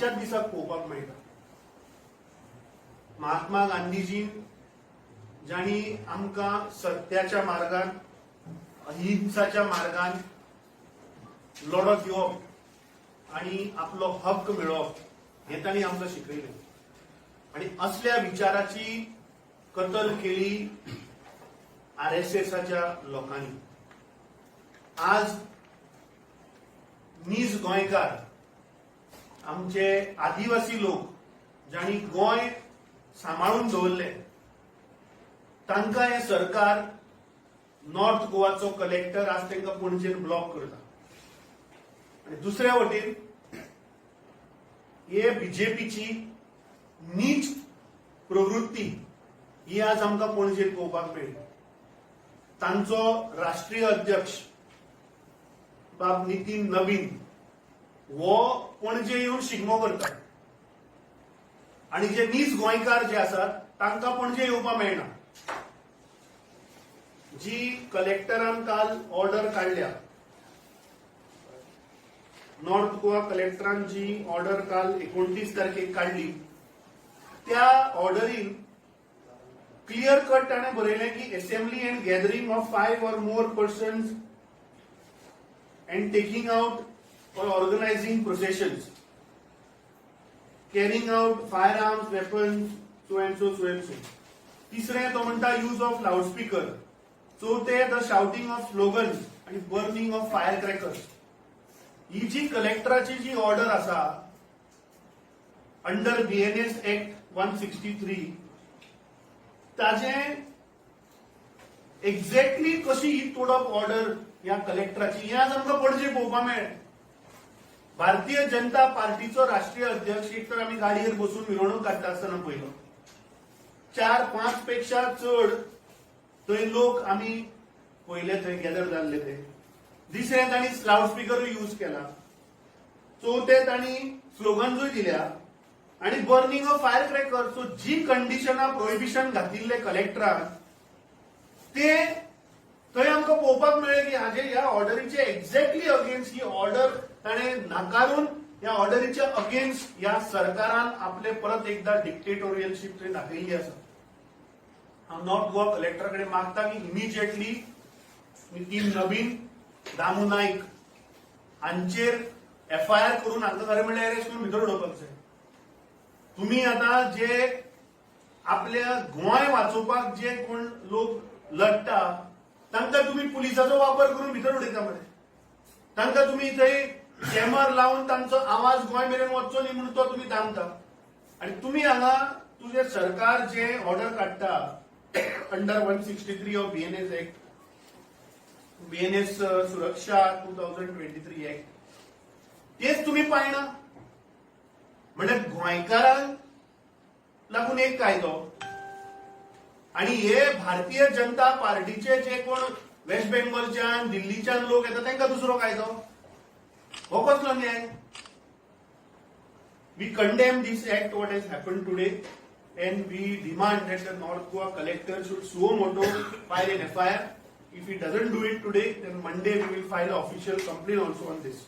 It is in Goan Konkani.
आयच्याच दिसाक पळोवपाक मेळटा. महात्मा गांधीजीन जांणी आमकां सत्याच्या मार्गान, अहिंसाच्या मार्गान लढो दिवप आणि आपलो हक्क मेळोवप हें तांणी आमकां शिकयलें आणि असल्या विचाराची कत्तल केली आरएसएसाच्या लोकांनी. आज नीज गोंयकार, आमचे आदिवासी लोक जांणी गोंय सांबाळून दवरले, तांकां हें सरकार, नॉर्थ गोवाचो कलेक्टर आज तांकां पणजेन ब्लॉक करता. आणि दुसऱ्या वटेन हे बीजेपीची नीच प्रवृत्ती ही आज आमकां पणजेत पळोवपाक मेळ्ळी. तांचो राष्ट्रीय अध्यक्ष बाब नितीन नबीन हो पणजे येवन शिगमो करता आणि जे नीज गोंयकार जे आसात तांकां पणजे येवपाक मेळना. जी कलेक्टरान काल ऑर्डर काडल्या, नॉर्थ गोवा कलेक्टरान जी ऑर्डर काल 29 तारखेक काडली, त्या ऑर्डरीन क्लियर कट ताणें बरयलें की assembly and gathering of five or more persons and taking out or organizing processions, carrying out firearms, weapons, so and so, so and so. तिसरें तो म्हणटा यूज ऑफ लाउडस्पीकर. चवथें the shouting of slogans आणि बर्निंग ऑफ फायर क्रॅकर्स. ही जी कलेक्टराची जी ऑर्डर आसा under BNS Act 163, ताजें एक्झॅक्टली कशी ही तोडप ऑर्डर ह्या कलेक्टराची, हें आज आमकां पणजे पळोवपाक मेळ्ळें. भारतीय जनता पार्टीचो राष्ट्रीय अध्यक्ष एक तर आमी गाडयेर बसून मिरवणूक काडटा आसतना पळयलो. चार पांच पेक्षा चड थंय लोक आमी पयले थंय गॅदर जाल्ले ते. दुसरें, तांणी लावडस्पिकरूय यूज केला. चवथें, तांणी स्लोगन्सूय दिल्या आणि burning of fire cracker. So जी कंडिशनां प्रोहिबिशन घातिल्ले कलेक्टरान, ते थंय आमकां पळोवपाक मेळ्ळें की हाजे ह्या ऑर्डरीचे एक्झॅक्टली अगेन्स्ट ही ऑर्डर ताणें नाकारून ह्या ऑर्डरीच्या अगेन्स्ट ह्या सरकारान आपले परत एकदा डिक्टेटोरियलशीप थंय दाखयल्ली आसा. हांव नॉर्थ गोवा कलेक्टरा कडेन मागता की इमिजिएटली नितीन नबीन, दामू नायक हांचेर एफआयआर करून हांकां खरें म्हणल्यार अरेस्ट करून भितर उडोवपाक जाय. तुम्ही आता जे आपल्या गोंय वाचोवपाक जे कोण लोक लढटा, तांकां तुमी पुलिसाचो वापर करून भितर उडयता मरे. तांकां तुमी थंय जॅमर लावन तांचो आवाज गोंय मेरेन वचचो न्ही म्हणून तो तुमी दामता. आणि तुमी हांगा तुजें सरकार जे ऑर्डर काडटा under 163 of BNS Act, BNS सुरक्षा 2023 Act, तेच तुमी पाळना. म्हणजे गोंयकारांक लागून एक कायदो आणि हे भारतीय जनता पार्टीचे जे कोण वेस्ट बेंगॉलच्यान, दिल्लीच्यान लोक येता, तांकां दुसरो कायदो. हो कसलो न्याय? We condemn this act, what has happened today, and we demand that the North Goa collector should suo moto file an FIR. If he doesn't do it today, then Monday we will file an official complaint also on this.